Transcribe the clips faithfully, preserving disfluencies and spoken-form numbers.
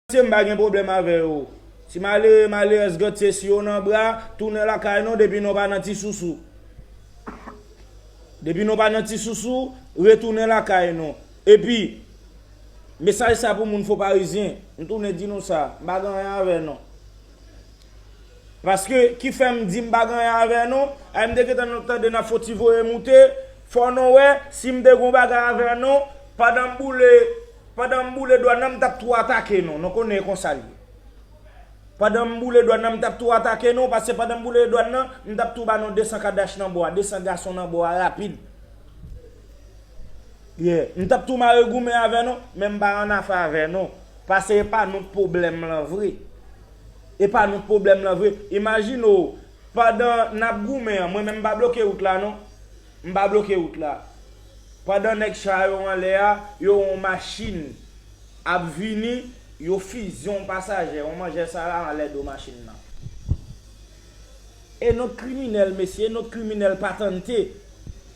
Grantiye, m pa gen pwoblèm avè yo. Ti malere, malerèz Grantiye, si yo nan bra, tounen lakay nou depi nou pa nan ti sousou. Depi nou pa nan ti sousou, retounen lakay nou. Epi, mesaj sa pou moun Fon Parizyen, m tounen di nou sa, m pa gen anyen avè nou. Paske ki fè m di m pa gen anyen avè nou, ay m te gentan tande n ap fon ti voye moute, fò nou wè, si m te gen yon bagay avè nou, pandan m boule, pandan m boule dwàn nan, m t ap tou atake nou, nou konnen e konsa l ye. Pandan m boule dwàn nan, m t ap tou atake nou, paske pandan m boule dwàn nan, m t ap tou ba nou de san kadach nan bò a, de san gason nan bò a rapid. Yeah. M t ap tou mare goumen avè nou, men m pa annafè avè nou. Paske e pa nou k pwoblèm lan vre. E pa nou k pwoblèm lan vre. Imajine w, pandan n ap goumen an, mwen menm m pa bloke wout la non. M pa bloke wout la. Pandan nèg cha yo anlè a, yo wè yon machin ap vini, yo fize yon pasajè, yon manjè sa la anlè do machin nan. E nou t kriminèl, mesye, e nou t kriminèl patante.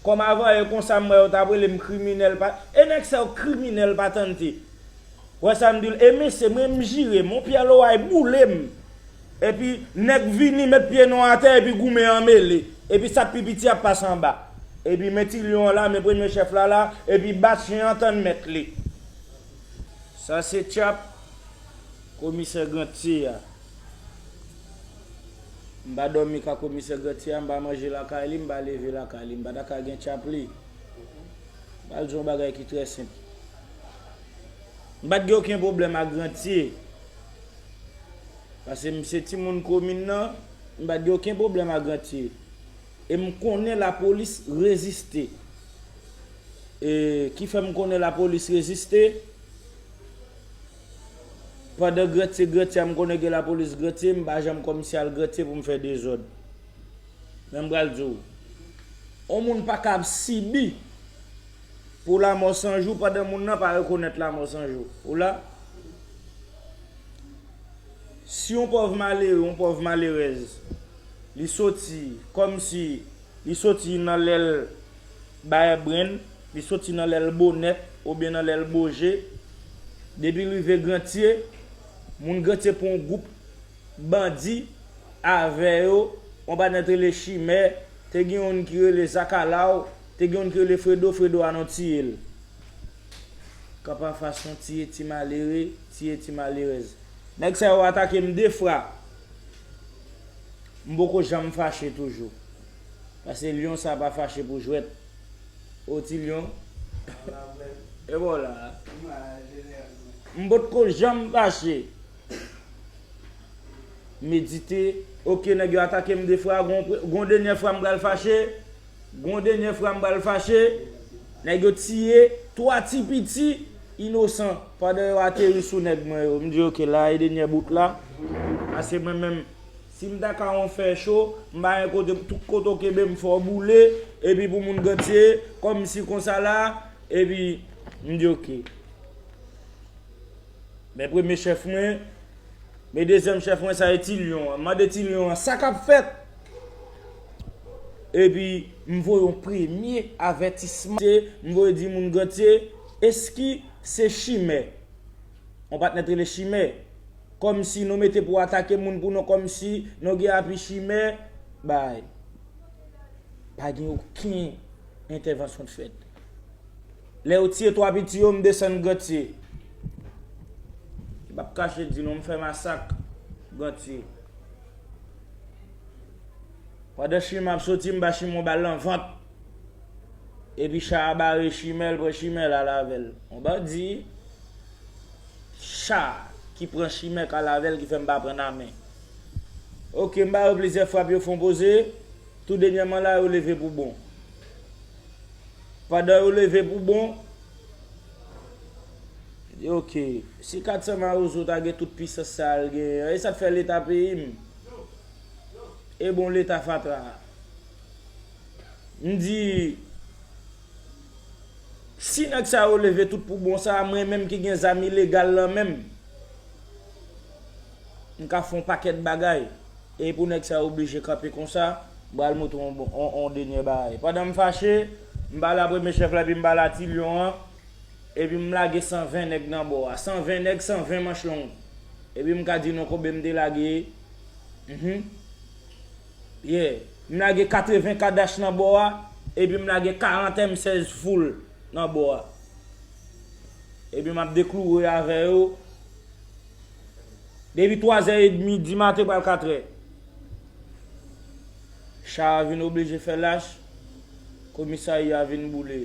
Kòm avan yè konsa m wè yo t ap rele m kriminèl pa, e nèg sa yo kriminèl patante. Wè sa m di l, e mesye, mwen m jire m, yon pyè loway boule m. Epi nèg vini met pye nou atè, epi goumen an mele. Epi sa k pi piti ap pase anba. Epi men ti lyon an la, men premye chèf la la, epi bat chen an tann mèt li. Sa se tchap komisè Grantiye a. M pa dòmi ka komisè Grantiye a, m pa manje lakay li, m pa leve lakay li, m pa ta ka gen tchap li. M pral di yon bagay ki trè senp. M pa t gen okenn pwoblèm ak Grantiye. Paske m se timoun komin nan, m pa t gen okenn pwoblèm ak Grantiye. E m konnen lapolis reziste. E ki fè m konnen lapolis reziste? Pandan Grantiye, Grantiye a, m konnen gen lapolis Grantiye, m pa janm kòmsi al Grantiye pou m fè dezòd. Men m pral di w, yon moun pa ka ap sibi pou lanmò san jou pandan moun nan pa rekonèt lanmò san jou. Ou la? Si yon pòv malere, yon pòv malerèz, li soti kòmsi li soti nan lèl Bayèbrenn, li soti nan lèl Bonèt oubyen nan lèl Boje, depi l rive Grantiye, moun Grantiye pran yon gwoup bandi avè yo, yon patnè t rele Chimè, te gen youn ki rele Zakalaw, te gen youn ki rele Fredo, Fredo a nou tiye l. Kanpe anfas nou tiye ti malere, tiye ti malerèz. Nèg sa yo atake m de fwa. M poko janm fache toujou. Paske lyon sa pa fache pou jwèt. O ti lyon. E bon la. M potko janm fache. Medite. Oke, nèg yo atake m de fwa. Gon, gon dènyè fwa m pral fache. Gon dènyè fwa m pral fache. Nèg yo tiye twa ti piti inosan pandan yo ateri sou nèg mwen yo. M di oke la e dènyè bout la. Paske mwen menm, si m ta ka yon fè cho, m pa gen kote, tout kote w kenbe m fè w boule, epi pou moun Grantiye, kòmsi konsa la, epi m di oke. Men premye chèf mwen, men dezyèm chèf mwen, sa e Ti Lyon an. M mande Ti Lyon an sa k ap fèt. Epi m voye yon premye avètisman. M voye di moun Grantiye, eski se Chimè? Yon patnè t rele Chimè. Kòmsi nou mete pou atake moun pou nou, kòmsi nou gen apui Chimè. Bay. Pa gen okenn entèvansyon t fèt. Lè yo tiye twa piti yo, m desann Grantiye. M p ap kache di nou, m fè masak Grantiye. Pandan Chimè ap soti, m ba Chimè yon bal nan vant. Epi cha a bare Chimè, l pran Chimè, l al avè l. Yon bandi cha ki pran Chimè k al avè l ki fè m pa pran nan men. Oke, m ba yo plizyè frap, yo fè yon poze. Tou dènyèman la, yo leve pou bon. Pandan yo leve pou bon, yo di, oke, si kat san Mawozo ta gen tout pisans sa a l genyen an, e sa t fè Leta peyi m? E bon Leta fatra a. M di, si nèg sa yo leve tout pou bon sa, mwen menm ki gen zam ilegal lan men m, m ka fè yon pakèt bagay. E pou nèg sa yo oblije kanpe konsa, m pral montre w yon, yon, yon dènyè bagay. Pandan m fache, m pale a premye chèf la, epi m pale a Ti Lyon an, epi m lage san ven nèg nan bò a. San ven nèg, san ven manch long. Epi m ka di nou konbyen m te lage. Mhm. Yeah. M lage katreven Kadash nan bò a, epi m lage karant M sèz full nan bò a. Epi m ap dekloure avè yo. Depi twazè edmi di maten pral katrè. Cha a vin oblije fè lach, komisarya a vin boule.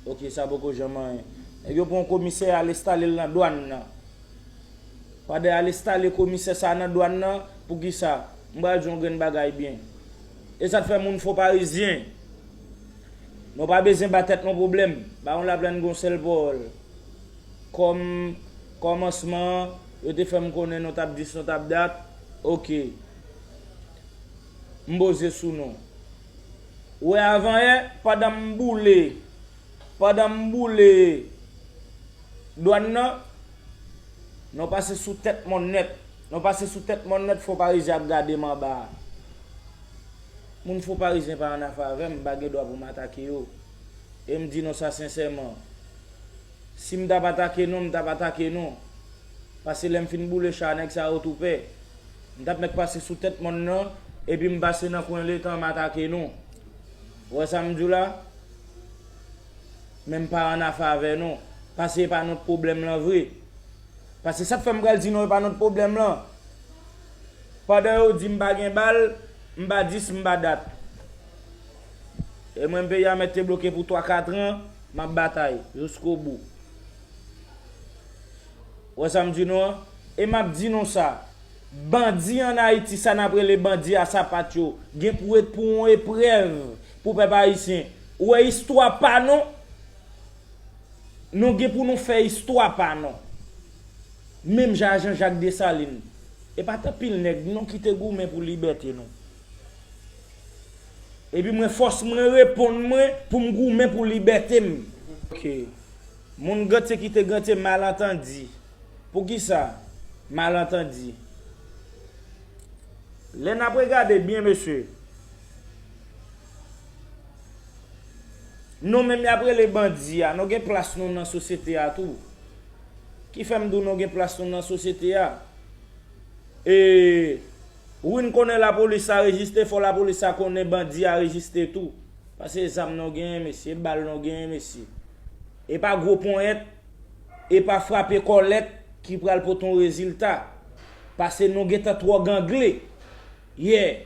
Ok, sa poko janm anyen. Nèg yo pran komisè al enstale l nan dwàn nan. Pandan y al enstale komisè sa a nan dwàn nan, poukisa? M pral di yon grenn bagay byen. E sa k fè moun Fon Parizyen, nou pa bezwen ba tèt nou pwoblèm. Bawon Laplèn gen yon sèl pawòl. Kòm kòmansman an, yo te fè m konnen nou t ap dis, nou t ap dat. Ok. M poze sou nou. Ou wè avanyè, pandan m boule, pandan m boule dwàn nan, nou pase sou tèt mòn nèt. Nou pase sou tèt mòn nèt, Fon Parizyen ap gade m anba a. Moun Fon Parizyen pa annafè avè m, m pa gen dwa pou m atake yo. E m di nou sa sensèman. Si m t ap atake nou, m t ap atake nou. Paske lè m fin boule cha a, nèg sa yo tou pè. M t ap mèt pase sou tèt mòn nan, epi m pase nan kwen letan m atake nou. Ou wè sa m di w la? Men m pa annafè avè nou. Paske e pa nou t pwoblèm lan vre. Paske sa k fè m pral di nou e pa nou t pwoblèm lan. Pandan yo di m pa gen bal, m pa dis, m pa dat. E mwen, peyi a mèt te bloke pou twa, kat an, m ap batay jiskobou. Ou wè sa m di nou an? E m ap di nou sa, bandi ann Ayiti, sa n ap rele bandi a sapat yo, gen pou ret pou yon eprèv pou pèp ayisyen. Ou wè istwa pa nou? Nou gen pou nou fè istwa pa nou. Menm jan a Jean Jacques Dessalines. E pa t anpil nèg non ki te goumen pou libète nou. Epi mwen, fòs mwen reponn mwen pou m goumen pou libète m. Ok. Moun Gantye kite Gantye, malantandi. Poukisa? Malantandi. Lè n ap regade byen, mesye, nou menm y ap rele bandi a, nou gen plas nou nan sosyete a tou. Ki fè m di w nou gen plas nou nan sosyete a? E, wi, n konnen lapolis la rejiste, fò lapolis la konnen bandi a rejiste tou. Paske zam nou genyen, mesye, bal nou genyen, mesye. E pa gwo ponyèt, e pa frape kòlèt ki pral pote yon rezilta. Paske nou gentan twò gangle. Yeah.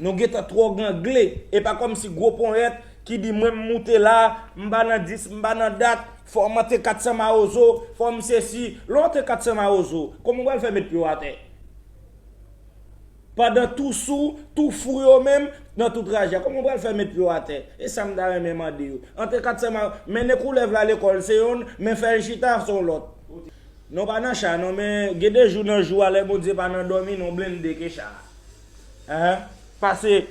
Nou gentan twò gangle. E pa kòmsi gwo ponyèt ki di mwen m moute la, m pa nan dis, m pa nan dat, fò m antre kat san mawozo, fò m sesi. Lè w antre kat san mawozo, kòman w pral fè met pye w atè? Pandan tou sou, tou fou yo menm, nan tout raje a, kòman w pral fè met pye w atè? E sa m ta renmen mande yo. Antre kat san ma-, mennen koulèv la lekòl se yonn, men fè l chita se yon lòt. Nou pa nan cha non, men gen de jou nan jou a, lè Bondye pa nan dòmi, nou blende ke cha a. Enhen. Pase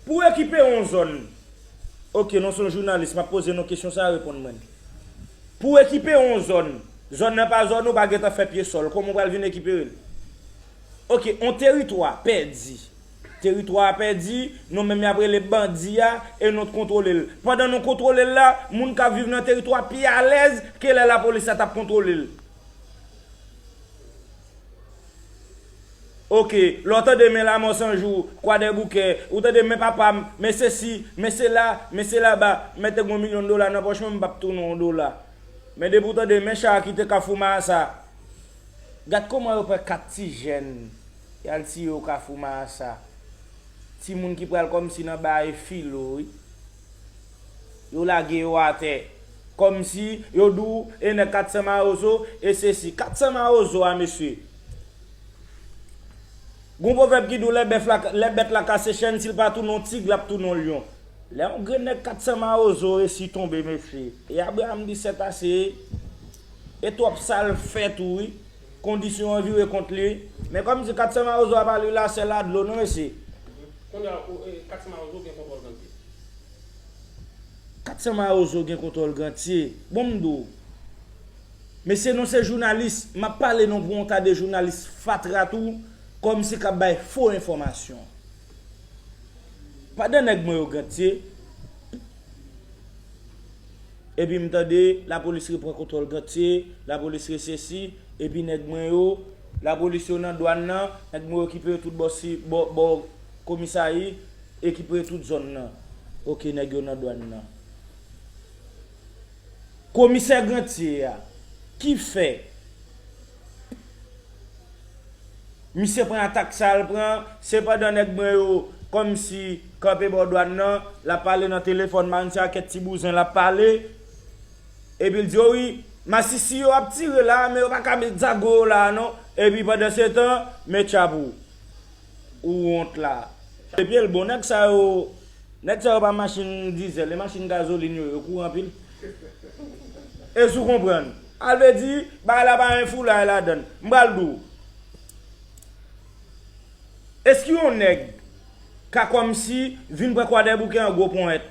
pou ekipe yon zòn. Ok, nou se yon jounalis, m ap poze nou kesyon sa, reponn mwen. Pou ekipe yon zòn, zòn nan pa zòn ou, pa gentan fè pye sòl, kòman w pral vin ekipe l? Ok, yon teritwa pèdi. Teritwa a pèdi, nou menm y ap rele bandi a, e nou t kontwole l. Pandan nou kontwole l la, moun k ap viv nan teritwa pi alèz ke lè lapolis la t ap kontwole l. Ok, lè w tande men Lanmò San Jou, Kwadèboukè, ou tande men papa m, men sesi, men sela, men selaba, m mete gon milyon dola nan pòch mwen, m p ap tounen yon dola. Men depi w tande men cha a kite Kafou Maasa, gad kòman yo pran kat ti jèn, y al tiye yo Kafou Maasa. Timoun ki pral kòmsi nan bay filo, wi. Yo lage yo atè. Kòmsi yo di w, e nèg kat san mawozo, e sesi. Kat san mawozo a, mesye. Gon pwovèb ki di w, lè bèf la, lè bèt la kase chèn, si l pa tounen yon tig, l ap tounen yon lyon. Lè yon grenn nèg kat san mawozo resi tonbe, mesye. E Abraram di sètase, e twòp sa l fè tou, wi. Kondisyon an vire kont li. Men kòmsi kat san mawozo a pa lwilasèl a dlo, non, mesye. Kounye a, ou, e, kat san mawozo gen kontwòl gantye. Kat san mawozo gen kontwòl gantye. Bon, m di w. Mesye, nou se jounalis. M ap pale nou pou yon ta de jounalis fatra tou, kòmsi k ap bay fo enfòmasyon. Pandan nèg mwen yo gantye, epi m tande lapolis repran kontwòl gantye, lapolis resesi, Epi nèg mwen yo, lapolis yo nan dwàn nan, nèg mwen yo ki prete tout bò si, bò, bò komisari, e ki prete tout zòn nan. Oke, nèg yo nan dwàn nan. Komisè Grantye a, ki fè misye pran atak sa l pran, se pandan nèg mwen yo kòmsi kanpe bò dwàn nan, l ap pale nan telefòn, Marenn se a kèk ti bouzen l ap pale, epi l di, o wi, masisi yo ap tire la, men yo pa ka met zago yo la non, epi pandan se tan, men tchapou. Ou wont la. Epi l bon, nèg sa yo, nèg sa yo pa machin dizèl, e machin gazolin yo, yo kouri anpil. Èske w konprann? A vle di, bagay la pa gen foulay ladan l. M pral di w. Èske yon nèg ka kòmsi vin pran Kwadèboukè an gwo ponyèt?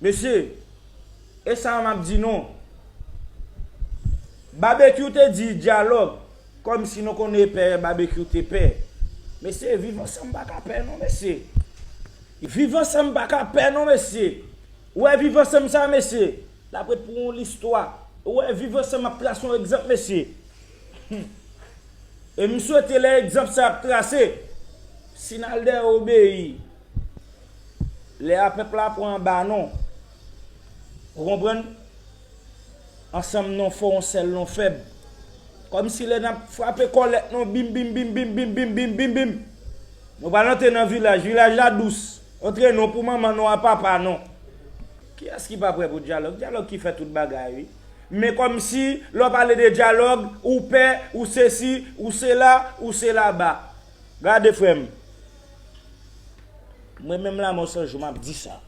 Mesye, e sa a m ap di non. Babekyou te di dyalòg, kòmsi nou konnen pè Babekyou te pè. Mesye, viv ansanm pa ka pè non, mesye. Viv ansanm pa ka pè non, mesye. Ou wè viv ansanm sa, mesye, l ap ret pou yon listwa. Ou wè viv ansanm ap trase yon egzanp, mesye. Hmm. E m swete lè egzanp sa ap trase, si n al dèyè obeyi, lè a pèp la pran anba non. Ou konprann? Ansanm non fò, yon sèl non fèb. Kòmsi lè n ap frape kòlèt non, bim, bim, bim, bim, bim, bim, bim, bim, bim. Nou pral antre nan vilaj, vilaj la dous. Antre non pou manman non a papa non. Kiyès ki pa prè pou dyalòg? Dyalòg ki fè tout bagay, wi. Men kòmsi, lè w pale de dyalòg, ou pè, ou sesi, ou sela, ou sela ba. Gade frè m. Mwen menm Lanmò San Jou, m ap di sa.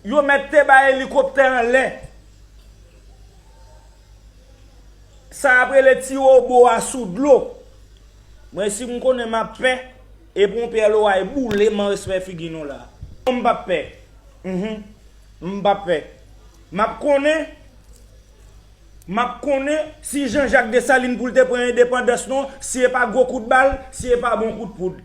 Yo mèt te bay elikoptè anlè. Sa ap rele ti wobo a sou dlo. Mwen si m konnen m ap pè, e pou yon pyè loway boule m an respè figi nou la. M p ap pè. Mhm. M p ap pè. M ap konnen, m ap konnen si Jean Jacques Dessalines pou l te pran endepandans non, si e pa gwo kout bal, si e pa bon kout poud.